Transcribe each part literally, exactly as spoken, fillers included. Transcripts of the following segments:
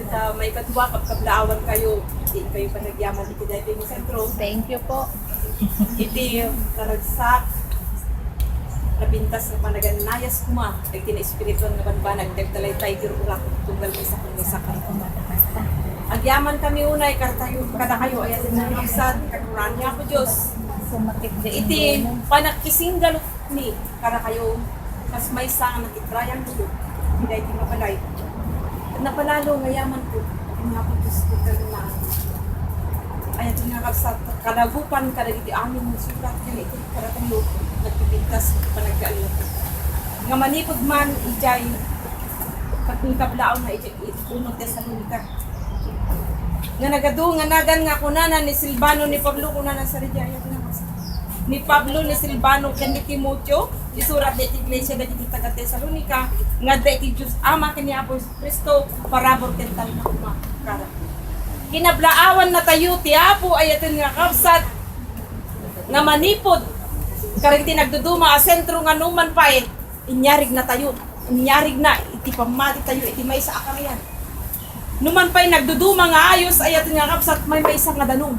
Ta maikadua, kabkablaawan kayo, di kayo panagyaman iti daytoy nga sentro. Thank you po. Iti naragsak, napintas nga panagannayas koma, dagiti naespirituan nga banbanag, dagdalaitay ti rura, tunggal maysa ken maysa. Agyaman kami unay, kadatayo, kadakayo, ayaten nga kakabsat, kakuraan ni Apo Dios. Sumakit iti panagkisinggalup ni, kadakayo, kas maysa nga nakitrayan dito. Daytoy nga balay. Napalalo nga yaman ko, nga Apo Dios ko, kanina. Ayaten nga kakabsat, kalagupan kadagiti amin nga surat, ken iti kadatayo, nagpipintas, panagkaallo. Nga manipud man, ijay, pagkablaon nga ijay, uno Tesalonica. Nga nagadu nga nagan nga kunana ni Silvano ni Pablo, kunana sadiay, ni Pablo ni Silvano ken ni Timoteo, isurat dagiti iglesia dagiti taga-Tesalonica, nga adda iti Dios Ama ken ni Apo Jesu-Cristo, parabur ken talna koma kada. Kinablaawan natayo ti Apo, ayaten nga kakabsat, nga manipud kadagiti nagduduma a sentro nga numan pay, inyarigna tayo, inyarigna iti pammati tayo iti maysa a karian. Numan pay nagduduma nga ayos, ayaten nga kakabsat, maymaysa nga danum.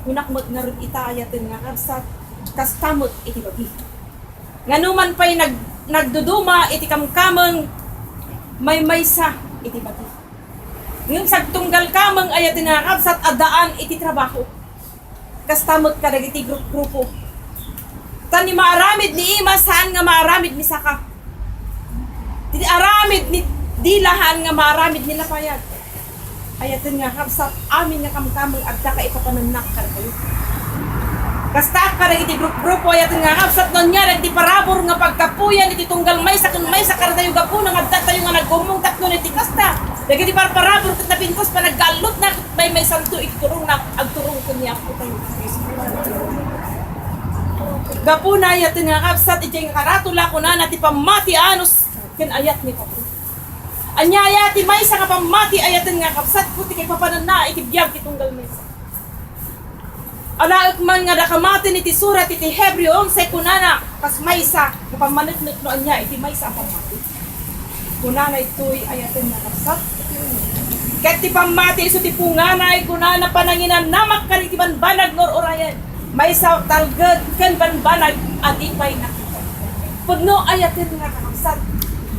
Kunak met ngarud ita, ayaten nga kakabsat, kasta met iti bagi. Nga numan pay nag-, nagduduma iti kamkameng, maymaysa iti bagi. Ngem sagtunggal kameng, ayaten nga kakabsat, addaan iti trabaho. Kasta met kadagiti grup-grupo. Ta ni maaramid ni Ima, saan nga maaramid ni Saka. Ti aramid ni Dila, saan nga maaramid ni Lapayag. Ayaten nga kakabsat, amin nga kamkameng adda kaipapanannak kadatayo. Kasta kadagiti grup-grupo, ayaten nga kakabsat, no ania dagiti parabur nga paggapuyan iti tunggal maysa ken maysa kadatayo gapu nga adda tayo nga nagumong tapno iti kasta. Dagiti parparabur ket napintas panaggaallotna, maymaysanto iti turongna, agturong ken ni Apo tayo. Gapuna, ayaten nga kakabsat, idiay nga karatula, kunana ti pammati a anus ken ayat ni Pablo. Ania aya ti maysa nga pammati, ayaten nga kakabsat, ket ti kaipapananna iti biag ti tunggal maysa. Alaek man nga dakamaten iti surat iti Hebreo onse, kunana, kas maysa nga pammaneknek no ania iti maysa a pammati. Kunana ditoy, ayaten nga kakabsat. Ket ti pammati isu ti punganay, kunana, pananginanamak kadagiti banbanag nga ur-urayen. Maysa talged ken banbanag a di pay nakita. Pudno, ayaten nga kakabsat.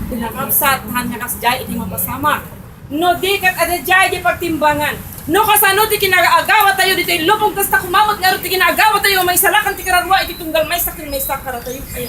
Ti nakabsat, saan nga kasdiay iti mapasamak. No di ket adda diay ti pagtimbangan. No kasano ti kinaagawa tayo ditoy lubong, kasta koma met ngarud ti kinaagawa tayo, maisalakan ti kararua iti tunggal maysa ken maysa kadatayo. Ay,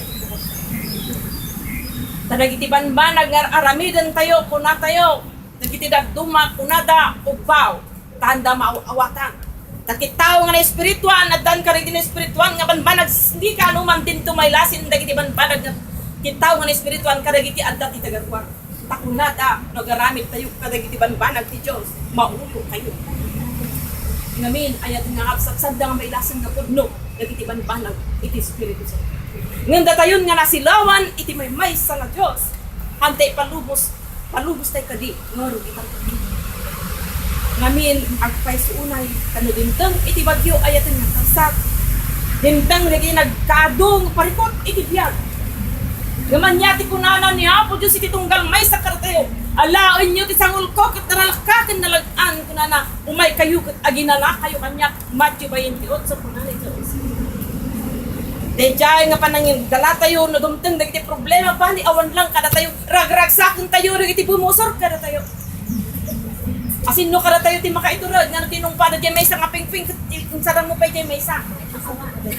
ta dagiti banbanag nga aramiden tayo, kuna tayo, dagiti dadduma, kunada, ubbaw, tanda maaw-awatan. Dagiti tao nga naespirituan, addan kadagiti naespirituan nga banbanag, sika no man dinto mailasin dagiti banbanag nga ti tao nga naespirituan kadagiti adda ti tagarua. Ta kunada, no agaramid tayo kadagiti banbanag ti Dios, maulo tayo. Ngamin, ayaten nga kakabsat, sanda nga mailasin nga pudno dagiti banbanag iti Espiritu Santo. Ngem datayon nga nasilawan iti maymaysa nga Dios, saan tay palubos, palubos tay kadi, ngarud ita. Ngamin, agpayso unay, ta no dimteng iti bagyo, ayaten nga kakabsat. Dimteng dagiti nagkaadu nga parikut iti biag. Ngem ania ti kunana ni Apo Dios iti tunggal maysa kadatayo? Alaenyo ti sangulko ket naralakkaken nalag-an, kunana, umaykayo ket aginanakayo kaniak. Matthew twenty-eight, kunana iti Daydiay nga panangdalatayo, no dumteng dagiti problema, bali awan lang kadatayo, ragragsakentayo dagiti bumusor kadatayo. Asinno kadatayo ti makaiturod nga no tinungpada diay maysa nga pingping, ket insaranmo pay diay maysa?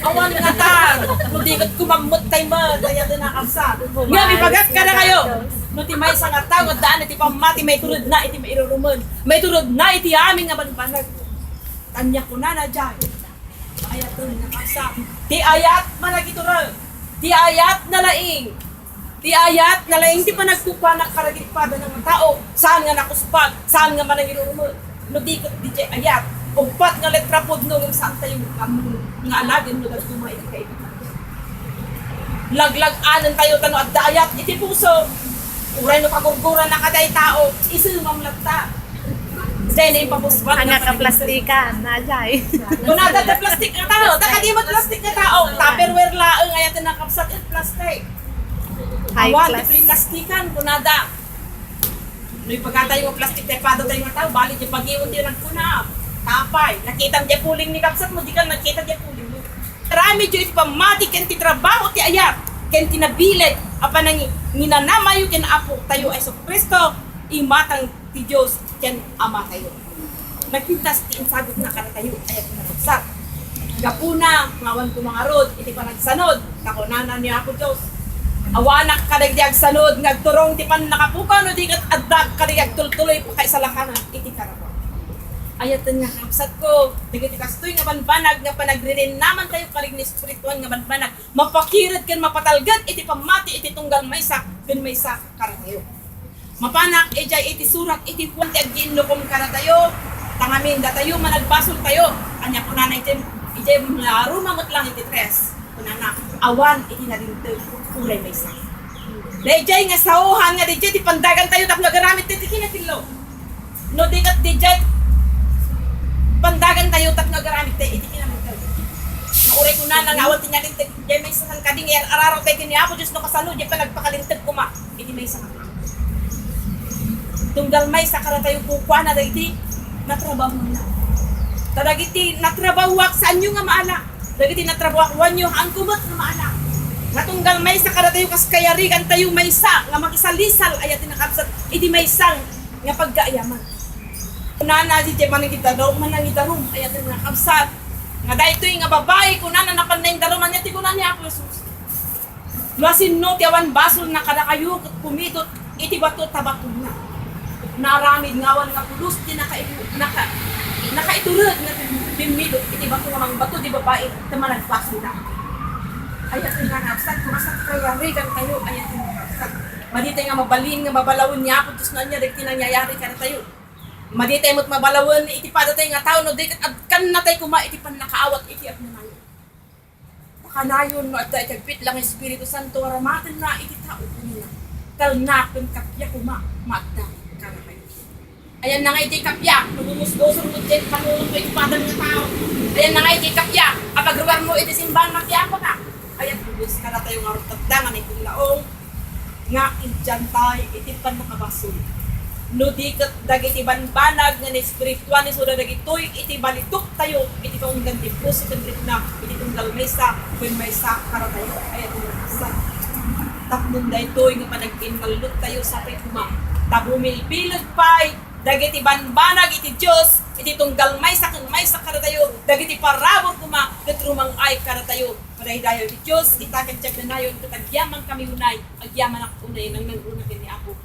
Awan ngata, no di ket kumammet tay met, ayaten nga kakabsat. Ngem ibagat kadakayo, no ti maysa nga tao addaan iti pammati, maiturodna iti mairurumen, maiturodna iti amin nga banbanag. Ania kunana diay? Ayaten nga kakabsat. Ti ayat managitured. Ti ayat nalaing. Ti ayat nalaing ti panagkukuanak kadagiti padana nga tao. Saan nga nakuspag, saan nga manangirurumet. No di ket diay ayat, uppat nga letra pudno ngem saan tayo nga ammo nga alagen no dadduma iti kaibigan. Laglag-anen tayo ta no adda ayat iti puso. Uray no kagurguran na kaday tao, isu mamlatta. Diay na impapuspat. Ania ka plastikan, na diay. Kunada ta plastik nga tao, ta kadi met plastik nga tao, Tupperware laeng, ayaten nga kakabsat, ket plastik. Awan ti plastikan, kunada. No ipagatayo nga plastik, tay padatayo nga tao, bali, di pag-iwan ti nagkuna, tapay. Nakitam di puling ni kabsat mo, di ka nakita di puling mo. Aramid yo iti pammati ken ti trabaho ti ayat, ken ti nabileg a panangi-, nginanamayo ken Apo tayo a Jesu-Cristo, imatang ti Dios ken Ama tayo. Nagpintas ti insagutna kadatayo, ayat nga nagsa. Gapuna, nga awan ko mangarud iti panagsanod, ta kunana ni Apo Dios, awanak kadagiti agsanod nga agturong ti pannakapukaw no di ket adda kadagiti agtultuloy pakaisalakanan iti kararua. Ayaten nga kabsatko, dagiti kastoy nga banbanag nga panagririnnaman tayo karig ni espirituan nga banbanag, mapakired ken mapatalged iti pammati iti tunggal maysa ken maysa kadatayo. Mapanak idiay iti surat iti Juan ti aggiinnukom kadatayo, tangamin datayo managbasol tayo. Ania kunana idiay, idiay Roma met lang iti tres, kunana, awan iti nalinteg uray maysa. Daydiay nga saohan nga daydiay ti pandagan tayo tapno agaramid tayo iti kinatillo. No di ket daydiay pandagan tayo tapno agaramid tayo iti kinatillo. Nga uray kunana nga awan ti nalinteg, diay maysa kadi nga ar-araw tayo ken ni Apo Dios no kasano, diay panagpakalinteg koma. Iti maysa nga tao. Tunggal maysa kadatayo kukuana dagiti natrabahona. Ta dagiti natrabahuak, saanyo nga maala. Dagiti natrabahuak, awanyo, haanko met nga maala. Nga tunggal maysa kadatayo kas kayarigan tayo maysa nga makisalisal, ayat ti nakabsat iti maysa nga pagkaayaman. Kunana, di, di manangidarum, manangidarum, ayat ti nakabsat. Nga daytoy nga babai, kunana, napan naindarum, ania ti kuna ni Apo Jesus? No asino ti awan basolna kadakayo ket pumidot iti bato ta batonna. Naaramid nga awan nga pulos ti nakaibu-, naka-, nakaitured nga pim-, pimmidot iti bato nga mangbato di babai ta managbasolna. Ayaten nga nabsat, no kasano kayarigan tayo, ayaten nga nabsat. Maditay nga mabalin nga mabalawen ni Apo Dios no ania dagiti nangyayari kadatayo. Maditay met mabalawen iti padatay nga tao no di ket agkannatay koma iti pannakaawat iti agnanayon. Kanayon no adda iti agpitla nga Espiritu Santo nga aramatenna iti tao, kunana, "Talna ken kappia koma nga adda kadakayo." Ayanna nga iti kappia, no bumusbusor mo iti panunot mo iti padam nga tao. Ayanna nga iti kappia, a pagruar mo iti simbahan, makiapaka. Ayat ti Dios kadatayo nga ruptatda nga naipunlaong nga idiantay iti pannakabasol. No di ket dagiti banbanag nga naespirituan isuda dagitoy iti balitok tayo iti kaunggan ti puso ken rikna iti tunggal maysa ken maysa kadatayo. Ayat ti Dios. Tapno daytoy nga panag-immallot tayo sapay koma ta bumilbileg pay dagiti banbanag iti Dios iti tunggal maysa ken maysa kadatayo, dagiti parabur koma ket rumang-ay kadatayo. Madaydayaw ti Dios ita ken ti agnanayon ket agyaman kami unay, agyamanak unay nangnangruna ken ni Apo.